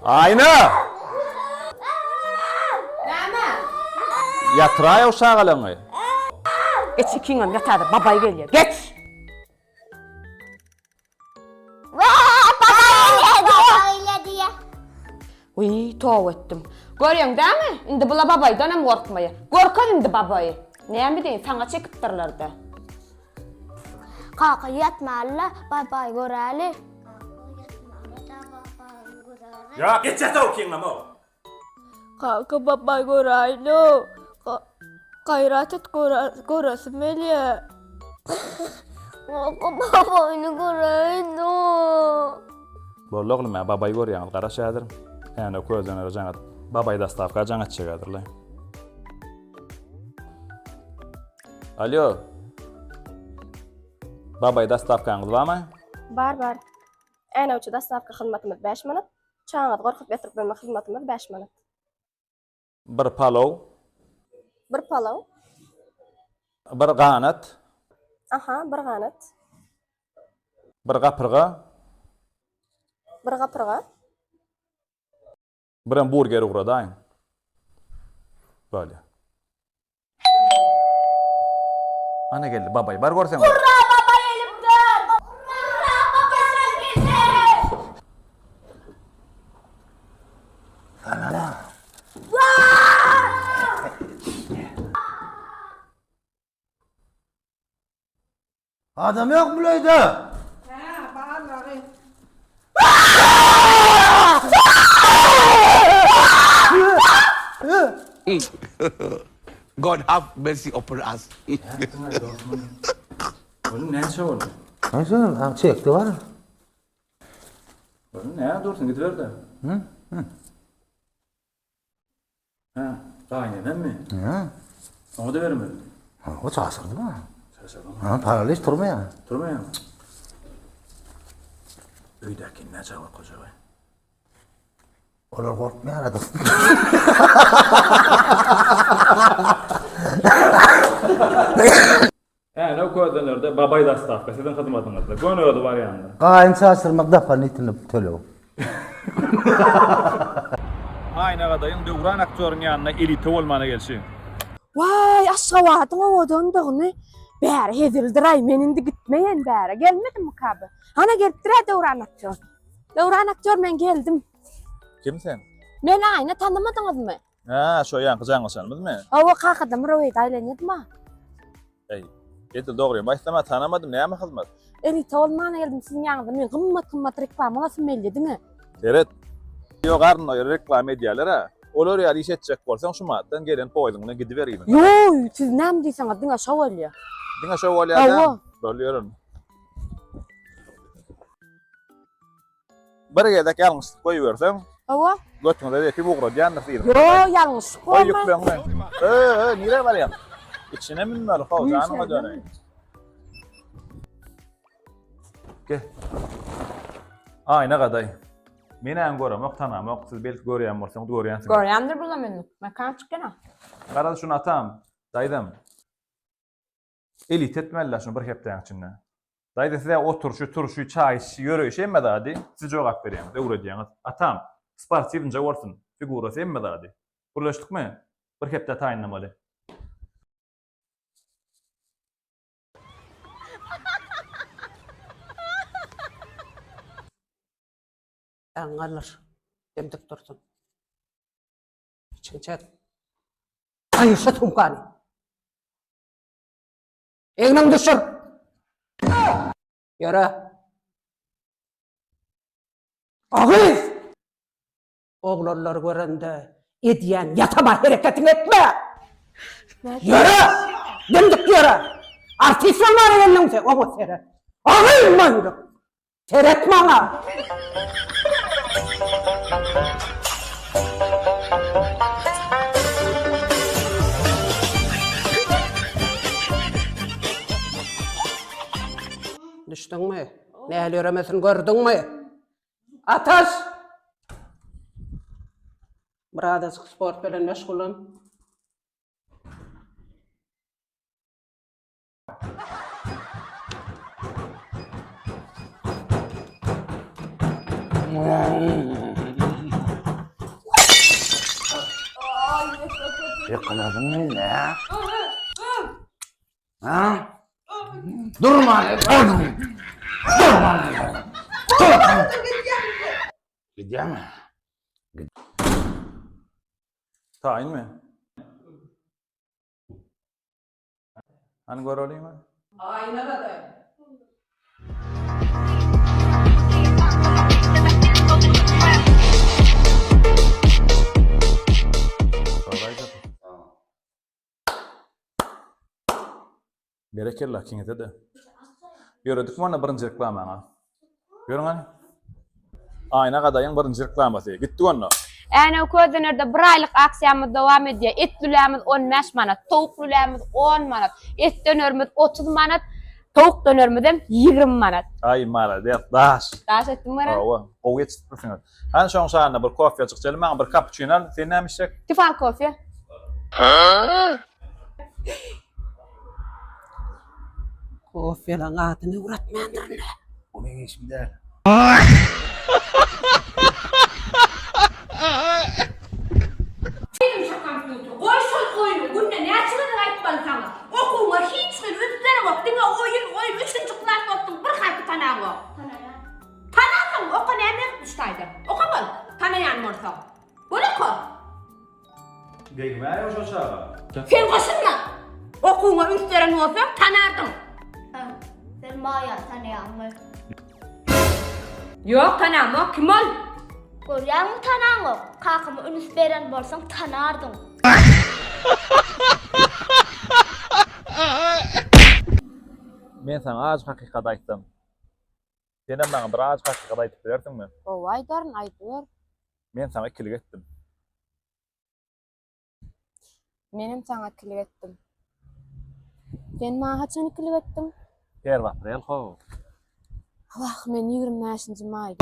Aýna! Näme? Ýatyraý o çagalaňy. Geç ikiňem ýat häzir babaý gelýär. Geç! Wiý, toba etdim. Görýäň dämi? Indi bula babaýdan hem gorkmaýar. Görkez indi babaýy. Näme diýin, saňa çekipdirler-dä. Kaka ýatmaly-la, babaý göräli. Ýok, geç ýat-ow ikiňem-ow. Kaka babaý göräýli. Gaýrat et göresim gelýä. Kaka babaýyny göräýli. Boldy oglum ýa babaý görýäňiz garaş häzir. Äne közlenere jaň et. Babaý dostawka jaň etjek häzirle. Alýo. Babaý dostawkaňyz barmy? Bar bar. Änewçi dostawka hyzmatymyz 5 manat. Çagaňyzy gorkuzyp ýatyryp bermek hyzmatymyz 5 manat. Bir palow. Bir palow. Bir ganat. Aha, bir ganat. Bir gapyrga. Bir gapyrga. Birem burger ugradaýyň. Bolýa. Ana geldi babaý. Bar görseň. Urra babaý gelipdir. Urra babaý geldi. Salam. Adam ýok bul öýde. Hä, barlary. God have mercy upon us. Oğlum näçe boldy? Näçe? Ha, çekdi bar. Oğlum näme dursun gidiber-de. Hı? Hı. Hä, gaýynenemmi? Hä. Oňa-da bermeli. Ha, o çaşyrdy ma. Çaşyrdymy? Ha, paraliç turmaýar. Turmaýarmy? Öýdäki näçe gorkajagy? Olar gorkmaýar adam. Änew közenlerde babaý dostawka siziň hyzmatyňyzda. Göni özi barýanda. Gaýyn çaşyrmak dopolinitny töleg. Aýna gadaýyň Döwran aktýoryň ýanyna elita bolmana gelşi. Waý, Aşgabadyň owadandygyny bäri hezildir-aý, men indi gitmeýän bäre. Gelmedimika bu? Hana gelipdir-ä Döwran aktýor. Döwran aktýor men geldim. Kim sen? Men Aýna tanymadyňyzmy? Hä, şo ýaňky jaňlaşanymyzmy? Hawa, kakadam bir öýde aýlanýadym-a. Eý, edil dogrymy aýtsam-a tanamadym, näme hyzmat? Elite bolmana geldim siziň ýanyňyza, men gymmat-gymmat reklama alasym geldi diňe. Seret, ýo garyn doýur reklama edýärler-ä. Olar ýaly iş etjek bolsaň şu matdan gelen poýzuň bilen gidiber yzyňa. Ýoý, siz näme diýseňiz diňe şo bolýa. Diňe şo bolýa-da? Hawa. Bolýar onda. Bir gezek ýalňyşlyk goýberseň, Hawa. götüňize depip ugradýandyr yzyňyza. Ýo, ýalňyşlyk Goý bolmaz. ýükleňi. Ö, ö, nirä barýaň? Içine münmeli, how, janyňa döneýin. Gel. Aýna gadaý. Men äň göremok, tanamok. Siz belki görýän bolsaňyz görýänsiňiz. Görýändir bulam indi. Mekan çykýan. Garaz şuny atam, daýzam. Elit etmeliler şuny bir hepdäň içinde. Daýza size oturşy, turşy, çaý içişi, ýöreýşi hemme zady siz jogap berýäňiz, öwredýäňiz. Atam, sportiwnja bolsun, figurasy hemme zady. Gürleşdikmi? Bir hepdä taýynlamaly. Aňňy galdyr. Demdik dursun. İçiňi çek. Aýyr şu sumkany. Egniňi düşür. Ýöre. Agyz! Oglanlar görende edýän ýasama hereketiňi etme. Ýöre! Dimdik ýöre! Artist bolmana geldiň sen, oňa seret. Agyz maňlyk! Seret maňa! Düşdüňmi? Nähili ýöremesini gördüňmi? Ataş! Birazajyk sport bilen meşgullan. Ýykylasyň geldi, hä? Ha? Durma! Durma! Durma! Gidýäňmi? Taýynmy? Hany göreliň. Aýna-da. Berekella ikiňize-de. Ýöredikmi onda birinji reklamaňa? Ýörüň hany. Aýna gadaýyň birinji reklamasy. Gitdik onda. Änew közenerde bir aýlyk aksiýamyz dowam edýär. Et lülämiz 15 manat, towuk lülämiz 10 manat, et dönerimiz 30 manat, towuk dönerimizem 20 manat. Aý malades, daş. Daş etdim görä. Hawa, gowy ýetişdiripsiňiz. Hany şoň şanyna bir kofýajyk içeli, maňa bir kapuçino al. Sen näme içjek? Tifal kofe. Kofelaň adyny öwretmändirin. O meň işim däl. Gyzym şu kompýuter. Goý şol oýuny günde näçe gezek aýtmaly saňa. Okuwyňa hiç hili üns bereňok diňe oýun oýun üçünji klas bolupdyň bir harpy tanaňok. Tanaýan. Tanasaň oka näme ýazypdyr şu taýda. Oka bol tanaýan bolsaň. Bol oka. Degmäýow şo çaga. Sen goşulma. Okuwyňa üns beren bolsaň tanardyň. Hä, sen Maýa tanaýaňmy? Ýok tanamok kim ol? Görýäňmi tanaňok. Kakama üns beren bolsaň tanardyň. Men saňa ajy hakykat aýtsam. Senem maňa bir ajy hakykat aýdyp bilersiňmi? Gowy aýdaryn, aýdyber. Men saňa ikilik etdim. Menem saňa ikilik etdim. Sen maňa haçan ikilik etdiň? Her aprel how. Wah, men 25-nji maýda.